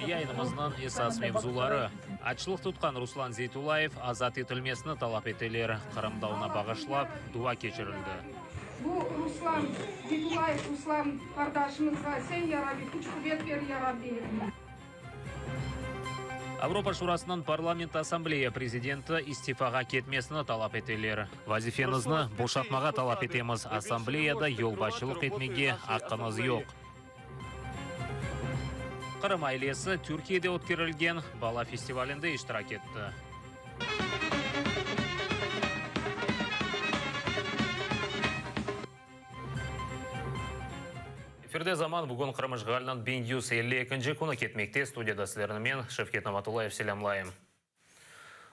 Yayınımıznıñ esas mevzuları, Açlıq tutqan Ruslan Zeytullayev azat etilmesini talap eteler, Qırımda oña bağışlap dua keçirildi. Bu Ruslan Zeytullayev Ruslan qardaşımızğa sen, ya Rabbi, küç-quvet ber, ya Rabbi. Avropa Şurasınıñ Parlament Assambleya prezidenti istifağa ketmesini talap eteler. Vazifenizni boşatmağa talap etemiz, Assambleyada yolbaşçılıq etmege aqqıñız yoq. Qırım ailesi Türkiyede ötkerilgen bala festivalinde iştirak etti. Efirde Zaman, bugün Qırım işğaliniñ 1152 künü ketmekte. Studiyada sizlerni men, Şevket Namatullayev, selâmlayım.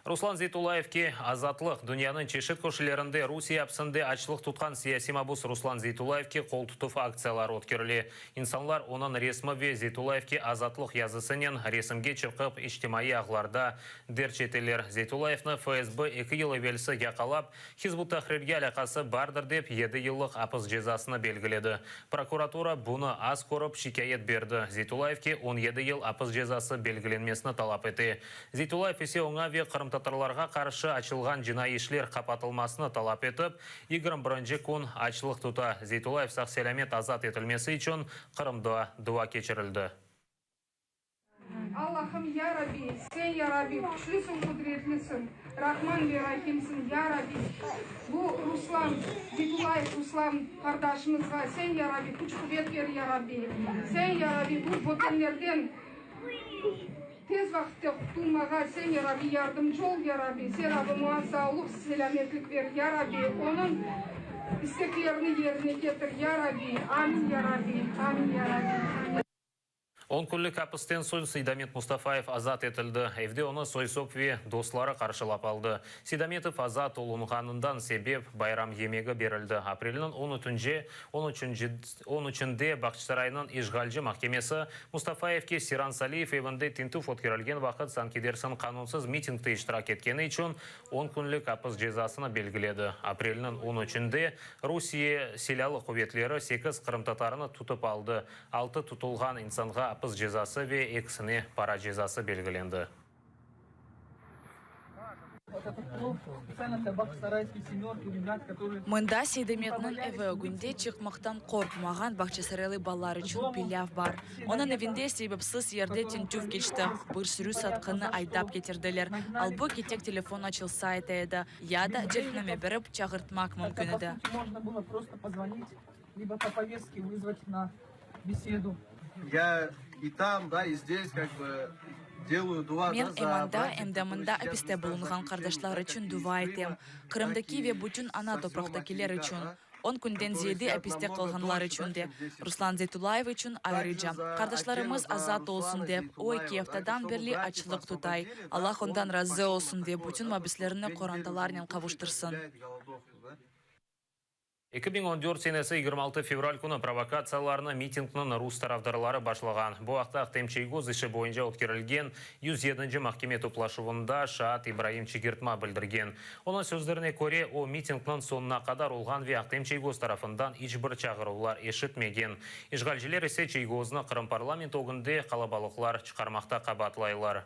Ruslan Zeytullayevke azatlıq, Dünyanıñ çeşit köşelerinde Rusiye apsinde açlıq tutqan siyasiy mabus Ruslan Zeytullayevke qol tutuv aktsiyaları ötkerile. İnsanlar onıñ resmi ve Zeytullayevke azatlıq yazısınen resimge çıqıp, içtimaiy ağlarda derc eteler. Zeytullayevni FSB eki yıl evelsi yaqalap, Hizb ut-Tahrirge alâqası bardır dep yedi yıllıq apis cezasını belgiledi. Prokuratura bunı az körip şikâyet berdi, Zeytullayevke 17 yıl apis cezası belgilenmesini talap ete. Zeytullayev ise oña ve qırımtatarlarğa qarşı açılğan cinaiy işler qapatılmasını talap etip, 21 kün açlıq tuta. Zeytullayev sağ-selâmet azat etilmesi içün Qırımda dua keçirildi. Allahım, ya Rabbi, Sen, ya Rabbi, küçlüsiñ, qudretlisiñ, Rahman ve Rahimsiñ, ya Rabbi, bu Ruslan, Zeytullayev Ruslan qardaşımızğa Sen, ya Rabbi, küç-quvet ber, ya Rabbi. Sen, ya Rabbi, bu bötenlerden tez vaqıtte qutulmağa Sen, ya Rabbi, yardımcı ol, ya Rabbi. Sen, Rabbim, oña sağlıq, selâmetlik ber, ya Rabbi. Onıñ isteklerini yerine ketir, ya Rabbi. Amin, ya Rabbi, amin, ya Rabbi, amin. On künlük apisten soñ Seydamet Mustafayev azat etildi. Evde onı soy-sop ve dostları qarşılap aldı. Seydametov azat olunğanından sebep bayram yemegi berildi. Aprelniñ on ütünce, on üçünci, on üçünde Bağçasaraynıñ işğalci mahkemesi Mustafayevke Seyran Saliyev evinde tintüv ötkerilgen vaqıt sanki dersiñ qanunsız mitingde iştirak etkeni içün on künlük apis cezasını belgiledi. Aprelniñ on üçünde Rusiye Silâlı quvetleri sekiz qırımtatarını tutıp aldı. Altı tutulğan insanğa apis cezası ve ekisine para cezası belgilendi. Mında Seydametniñ evi ögünde çıqmaqtan qorqmağan bağçasaraylı balalar içün pilâv bar. Onıñ evinde sebepsiz yerde tintüv keçti, bir sürü satqınnı aydap ketirdiler. Albu ki, tek telefon açılsa ete edi, ya da celpname berip çağırtmaq mümkün edi. Libo po povestke vyzvat na besedu. Ya i tam, da, i zdes kak bı deluyu dua, Men da, em za anda, bratyev, em de kotorıye mında sidât v apiste mestah bulunğan zaklyuçeniya, qardaşlar da, kak içün i iz dua Krıma, etem, tak Qırımdaki ve i bütün ana со всего topraqtakiler материка, içün, da, on künden kotorıye ziyade sidât apiste namnogo qalğanlar dolşe, da, içün de, çem zdes Ruslan Zeytullayev içün Takje ayrıca. za Qardaşlarımız otdelno za azat olsun Ruslana dep, o eki Zeytullayeva, da, это aftadan ştobu berli bratyev açlıq tutay. osvobodili, da, Allah ondan on razı poşol na olsun ve takoe, bütün da, to, što mabüslerni dve nedeli uje qorantalarnen ne kuşayt, qavuştırsın. obъявляет голодовку, da. 2014 senesi 26 fevral künü provokatsiyalarnı mitingniñ rus tarafdarları başlağan. Bu aqta Ahtem Çiygoz işi boyunca ötkerilgen 107-nci mahkeme toplaşuvında şaat İbraim Çigirtma bildirgen. Onıñ sözlerine köre, o, mitingniñ soñuna qadar olğan ve Ahtem Çiygoz tarafından iç bir çağıruvlar eşitmegen. İşğalciler ise Çiygoznı Qırım parlamenti ögünde qalabalıqlar çıqarmaqta qabaatlaylar.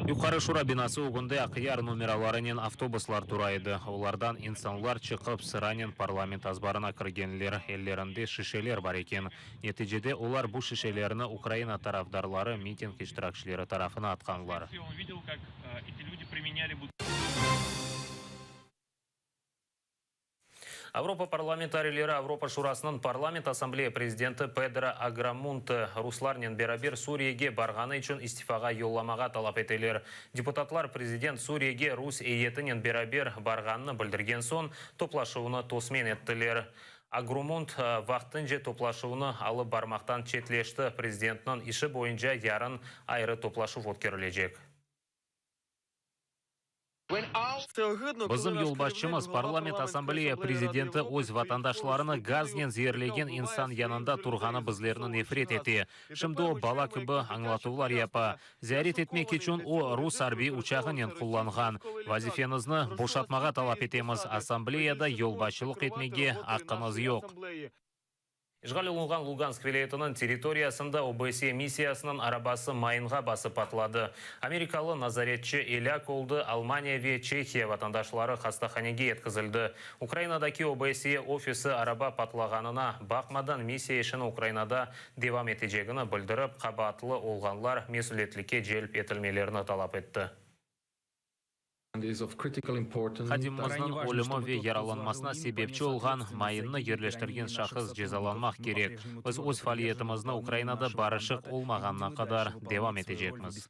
Yuqarı Şura binası ögünde Aqyar nomeralarınen avtobuslar tura edi. Olardan insanlar çıqıp, sıranen parlament azbarına kirgenler. Ellerinde şişeler bar eken. Neticede olar bu şişelerni Ukraina tarafdarları miting iştirakçileri tarafına atqanlar. Avropa parlamentariyleri Avropa Şurasınıñ Parlament Assambleya prezidenti Pedro Agramuntı ruslarnen beraber Suriyege barğanı içün istifağa yollamağa talap eteler. Deputatlar prezident Suriyege rus eyyetinen beraber barğanını bildirgen soñ toplaşuvnı tosmen ettiler. Agrumunt vaqtınca toplaşuvnı alıp barmaqtan çetleşti, prezidentniñ işi boyunca yarın ayrı toplaşuv ötkerilecek. Bizim yolbaşçımız, Parlament Assambleya prezidenti öz vatandaşlarını gaznen zeerlegen insan yanında turğanı bizlerni nefret ete. Şimdi o, bala kibi añlatuvlar yapa. Ziyaret etmek içün o, rus arbiy uçağınen qullanğan. Vazifenizni boşatmağa talap etemiz, Assambleyada yolbaşçılıq etmege aqqıñız yoq. İşğal olunğan Lugansk vilâyetiniñ territoriyasında OBSYE missiyasınıñ arabası mayınğa basıp patladı. Amerikalı nazaretçi elâk oldı, Almaniya ve Çehiya vatandaşları hastahanege yetkizildi. Ukrainadaki OBSYE ofisi araba patlağanına baqmadan missiya işini Ukrainada devam etecegini bildirip, qabaatlı olğanlar mesülietlikke celp etilmelerini talap etti. Hadimimizniñ ölümi ve yaralanmasına sebepçi olğan mayınnı yerleştirgen şahıs cezalanmaq kerek. Biz öz faaliyetimizni Ukrainada barışıq olmağanına qadar devam etecekmiz.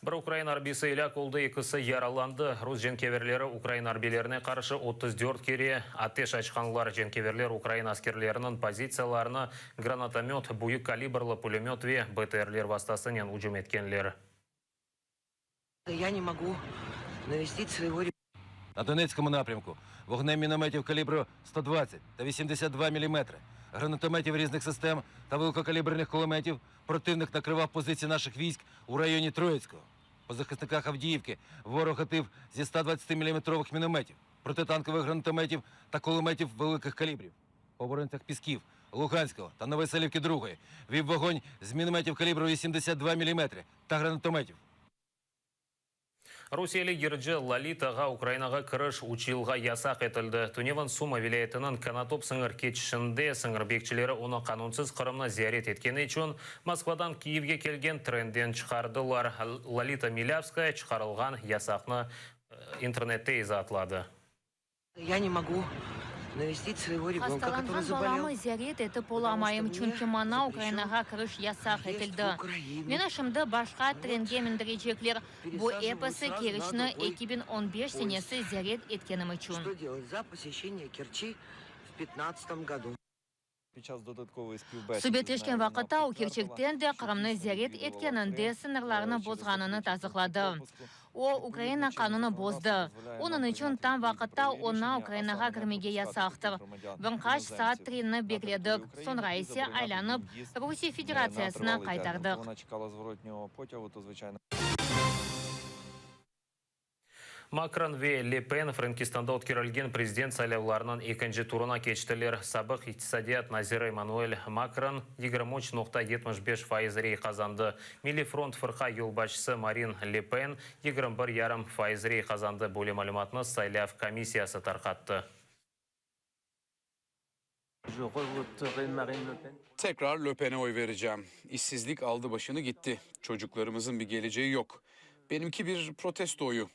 Bir ukrain arbiysi elâk oldı, ekisi yaralandı. Rus cenkeverleri ukrain arbiylerine qarşı 34 kere ateş açqanlar. Cenkeverler ukrain askerleriniñ pozitsiyalarına granatomöt, büyük kalibrlı pülemöt ve BTRler vastasınen ücüm etkenler. Ya ne mogu navestit svoyego Na Donetskому напрямку вогнем мінометів калібру 120 та 82 міліметри, гранатометів різних систем та великокаліберних кулеметів противник накривав позиції наших військ у районі Троїцького. По захисниках Авдіївки ворог гатив зі 120-міліметрових мінометів, протитанкових гранатометів та кулеметів великих калібрів. По оборонцях Пісків, Луганського та Новоселівки другої вів вогонь з мінометів калібру 82 міліметри та гранатометів. Rusiyeli yırcı Lolitağa Ukrainağa kiriş üç yılğa yasaq etildi. Tünevin Sumı vilâyetiniñ Konotop sıñır keçişinde sıñır bekçileri onı qanunsız Qırımnı ziyaret etkeni içün Moskvadan Kiyevge kelgen trenden çıqardılar. Lolita Milâvskaya çıqarılğan yasaqnı internette izaatladı. Ya ne mogu navestit svoyego rebenka, kotoryy Hastalanğan zabolel, balamı ziyaret etip potomu şto olamayım, mne çünki maña zapreşen Ukrainağa kiriş yasaq v'ezd v etildi. Ukrainu. Meni şimdi başqa Вот trenge mindirecekler. Bu peresajivаюсь episi srazu na Keriçni drugoy 2015 poezd. senesi ziyaret etkenim içün. Şto delat za poseşçeniye Kerçi v pyatnadtsatom godu. Subetleşken vaqıtta o kerçekten de Qırımnı ziyaret etkeninde sıñırlarnı bozğanını tasdıqladı. O, Ukraina qanunı bozdı. Onıñ içün tam vaqıtta oña Ukrainağa kirmege yasaqtır. Bir qaç saat trenni bekledik, soñra ise aylanıp Rusiye Federatsiyasına qaytardıq. Makron ve Le Pen Frenkistanda ötkerilgen prezident saylavlarınıñ ekinci turına keçtiler. Sabıq iqtisadiyat naziri Emmanuel Makron 23 nokta 75 fayız rey qazandı. Milliy front fırqa yolbaşçısı Marin Le Pen 21 yarım fayız rey qazandı. Böyle malümatnı saylav komissiyası tarqattı. Tekrar Le Pen'e oy vereceğim. İşsizlik aldı başını gitti. Çocuklarımızın bir geleceği yok. Benimki bir protesto oyu.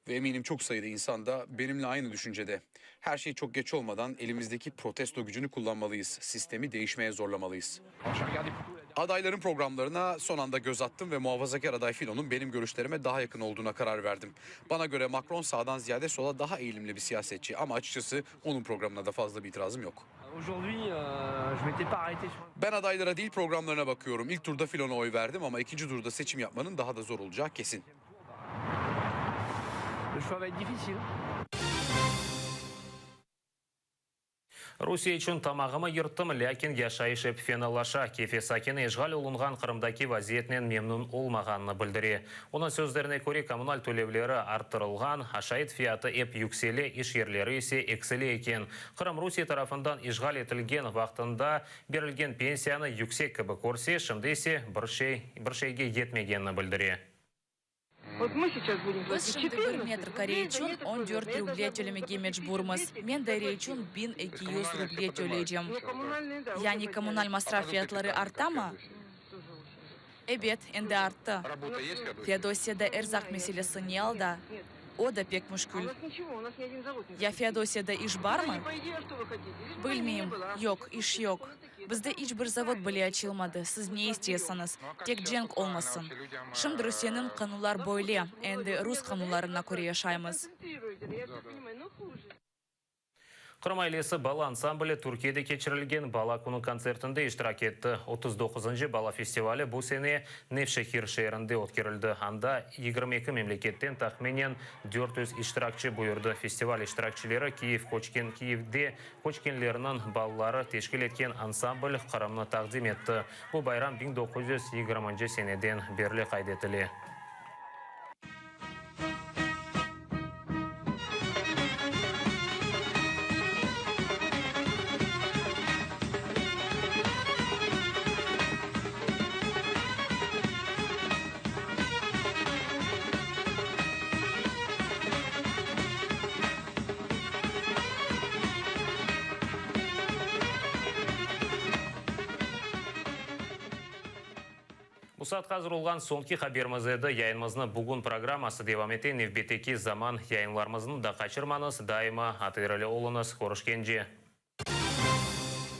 Ve eminim çok sayıda insan da benimle aynı düşüncede. Her şey çok geç olmadan elimizdeki protesto gücünü kullanmalıyız. Sistemi değişmeye zorlamalıyız. Adayların programlarına son anda göz attım ve muhafazakar aday Filon'un benim görüşlerime daha yakın olduğuna karar verdim. Bana göre Macron sağdan ziyade sola daha eğilimli bir siyasetçi ama açıkçası onun programına da fazla bir itirazım yok. Ben adaylara değil programlarına bakıyorum. İlk turda Filon'a oy verdim ama ikinci turda seçim yapmanın daha da zor olacağı kesin. Rusiye içün tamağımı yırttım, lâkin yaşayış ep fenalaşa. Kefe sakini işğal olunğan Qırımdaki vaziyetnen memnün olmağanını bildire. Onıñ sözlerine köre, kommunal tölevleri arttırılğan, aşayt fiyatı ep yüksele, iş yerleri ise eksile eken. Qırım Rusiye tarafından işğal etilgen vaqtında berilgen pensiyanı yüksek kibi körse, şimdi ise bir şey bir şeyge yetmegenini bildire. Biz şimdi bir metr kare içün 14 ruble tölemege mecburmız. Men daire içün 1200 ruble töleycem. Yani kommunal masraf fiyatları artamı? Ebet, endi arttı. Feodosiyada erzaq meselesi ne alda? O da pek müşkül. Ya Feodosiyada iş barmı? Bilmeyim. Yoq, iş yoq. Bizde iç bir zavod bile açılmadı. Siz ne isteysiñiz? Tek cenk olmasın. Şimdi Rusiyeniñ qanunlar böyle. Endi rus qanunlarına köre yaşaymız. Qırım ailesi bala ansambli Türkiyede keçirilgen Bala künü kontsertinde iştirak etti. 39. bala festivali bu sene Nevşehir şeerinde ötkerildi. Anda 22 memleketten tahminen 400 iştirakçi buyurdı. Festival iştirakçileri Kiyev köçken Kiyevde köçkenlerniñ balaları teşkil etken ansambl Qırımnı taqdim etti. Bu bayram 1920 seneden berli qayd etile. Bu saatqa azır olğan soñki haberimiz edi. Yayınımıznı bugün programması devam ete. Nevbetteki zaman yayınlarımıznı da qaçırmañız. Daima ATR ile oluñız. Körüşkence.